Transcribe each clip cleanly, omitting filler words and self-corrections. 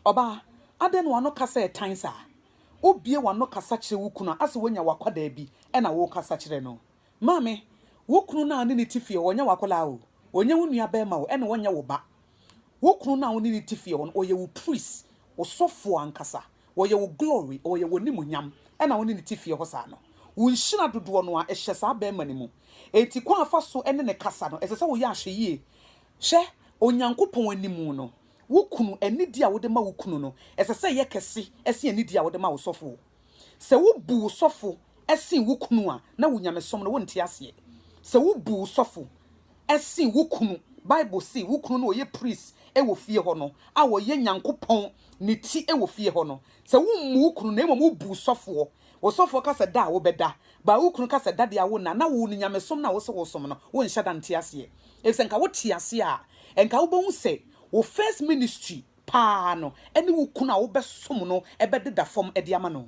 Ɔbaa, adɛn na w'ano kasa ɛtan saa? Wobue w'ano kasa kyerɛ wo kunu a, asɛ woanya w'akwadaa bi na worekasa kyerɛ no. Maame, wo kunu no a wo ne no te fie hɔ, ɔnyɛ w'akwadaa o, ɔnyɛ wo nua barima o, ɛna ɔnyɛ wo ba. Wo kunu no a wo ne no te fie hɔ no, ɔyɛ wo priest, wo sɔfoɔ ankasa, ɔyɛ wo glory, ɔyɛ w'animuonyam, ɛna wo ne no te fie hɔ saa no. Wo nhyira dodoɔ no ara, ɛhyɛ saa barima no mu. Enti kwan a fa so ne no kasa no, ɛsɛ sɛ woyɛ ahwɛyie. Hwɛ, Onyankopɔn anim no, wo kunu, anidie a wode ma wo kunu no, ɛsɛ sɛ ɛyɛ kɛse sen anidie a wode ma wo sɔfoɔ. Sɛ wobu wo sɔfo sen wo kunu a, na wo nyamesom no, wonte aseɛ. Sɛ wobu wo sɔfo sen wo kunu, Bible se wo kunu no ɔyɛ priest wɔ fie hɔ no, a ɔyɛ Nyankopɔn ne ti wɔ fie hɔ no, sɛ wommu wo kunu na mmom wobu wo sɔfoɔ, wo sɔfoɔ ka sɛ da a wobɛda, but wo kunu ka sɛ da deɛ a wonna, na wo no nyamesom no a wose wosom no, wonhyɛ da nte aseɛ. Efisɛ nka wote aseɛ a, nka wobɛhu sɛ wo first ministry paa no ne wo kunu a wobɛsom no bɛdeda fam de ama no.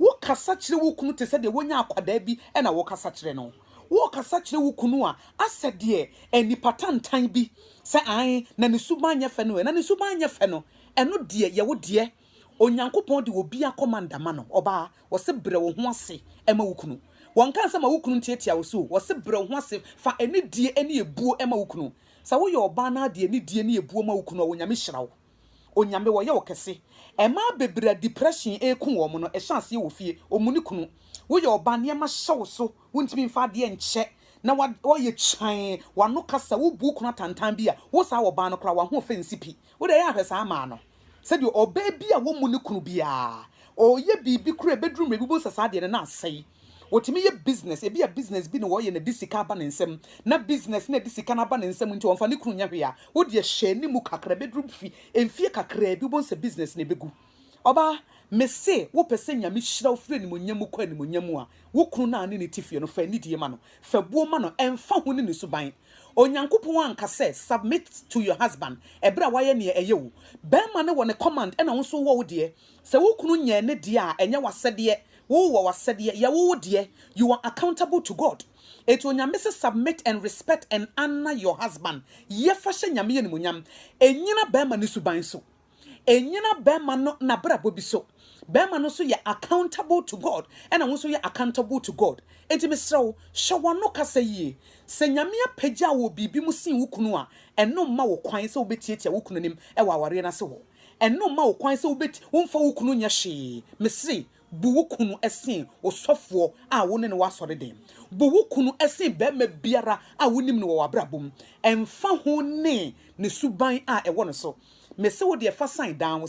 Wokasa kyerɛ wo kunu te sɛ deɛ woanya akwadaa bi na wokasa kyerɛ no. Wokasa kyerɛ wo kunu a, asɛ deɛ nnipa tantan bi sɛ ae na ne suban nyɛ fɛ no ɛ, na ne suban nyɛ fɛ no, ɛno deɛ yɛ wo deɛ. Onyankopɔn de obiara command ama no. Ɔbaa, wɔse brɛ wo ho ase ma wo kunu. Wɔnkaa sɛ ma wo kunu ntiatia wo so o, wɔse brɛ wo ho ase, fa anidie ne ebuo ma wo kunu. Sɛ woyɛ ɔbaa na de anidie ne ebuo ma wo kunu a, Onyame hyira wo. Onyame wɔyɛ wo kɛse. Ɛmaa bebree a depression reku wɔn no, ɛhyɛ aseɛ wɔ fie, wɔn ne kunu. Woyɛ ɔbaa nneɛma hyɛ wo so, wontumi mfa adeɛ nkyɛ, na woayɛ kyann, w'ano kasa, wobu wo kunu atantan bi a, wo saa ɔbaa no koraa w'ahoɔfɛ nsi pi. Wo deɛ ɛyɛ a hwɛ saa maa no. Sɛdeɛ ɔbaa bi a wɔmmu ne kunu biara, ɔreyɛ biribi koraa a ɛbɛduru mmerɛ bi wobɛhu sɛ saa adeɛ no na asɛe. Ɔtumi yɛ business, ebi a business bi na ɔreyɛ na ɛde sika aba ne nsam, na business no a ɛde sika no aba ne nsam nti ɔmfa ne kunu nyɛ hwee a, wo deɛ hyɛ anim kakra, ɛbɛduru fi mfie kakraa bi wobɛhu sɛ business no ɛbɛgu. Ɔbaa, mese wopɛ sɛ Nyame hyira wo firi animuonyam mu kɔ animuonyam mu a, wo kunu no a ne ne te fie no, fa anidie ma no, fa buo ma no, ɛmfa ho ne ne suban. Onyankopɔn anka sɛ submit to your husband ɛberɛ a wayɛ neɛ ɛyɛ o. Barima no wɔ ne command ɛna wo nso wowɔ wo deɛ. Sɛ wo kunu nyɛɛ ne deɛ a ɛnyɛ w'asɛdeɛ, wo wɔ w'asɛdeɛ, yɛ wo wo deɛ, you are accountable to God. Enti Onyame se submit and respect and honour your husband, yɛ fa hyɛ Nyame animuonyam. Ɛnyina barima no suban so. Ɛnnyina bɛrima no n'abrabɔ bi so. Bɛrima no nso yɛ accountable to God, ɛna wo nso yɛ accountable to God. Enti mesrɛ wo, hwɛ w'ano kasa yie. Sɛ Nyame apagya wo wɔ biribi mu sen wo kunu a, ɛno mma wo kwan sɛ wobɛtiatia wo kunu anim wɔ awareɛ no ase hɔ. Ɛno mma wo kwan sɛ wobɛti, womfa wo kunu nyɛ hwee. Mese, bu wo kunu sen osɔfoɔ a wo ne no wɔ asɔreden. Bu wo kunu sen barima biara a wonim no wɔ w'abrabɔ mu, ɛmfa ho ne ne suban a ɛwɔ ne so. Mese wo deɛ fa sign dan ho.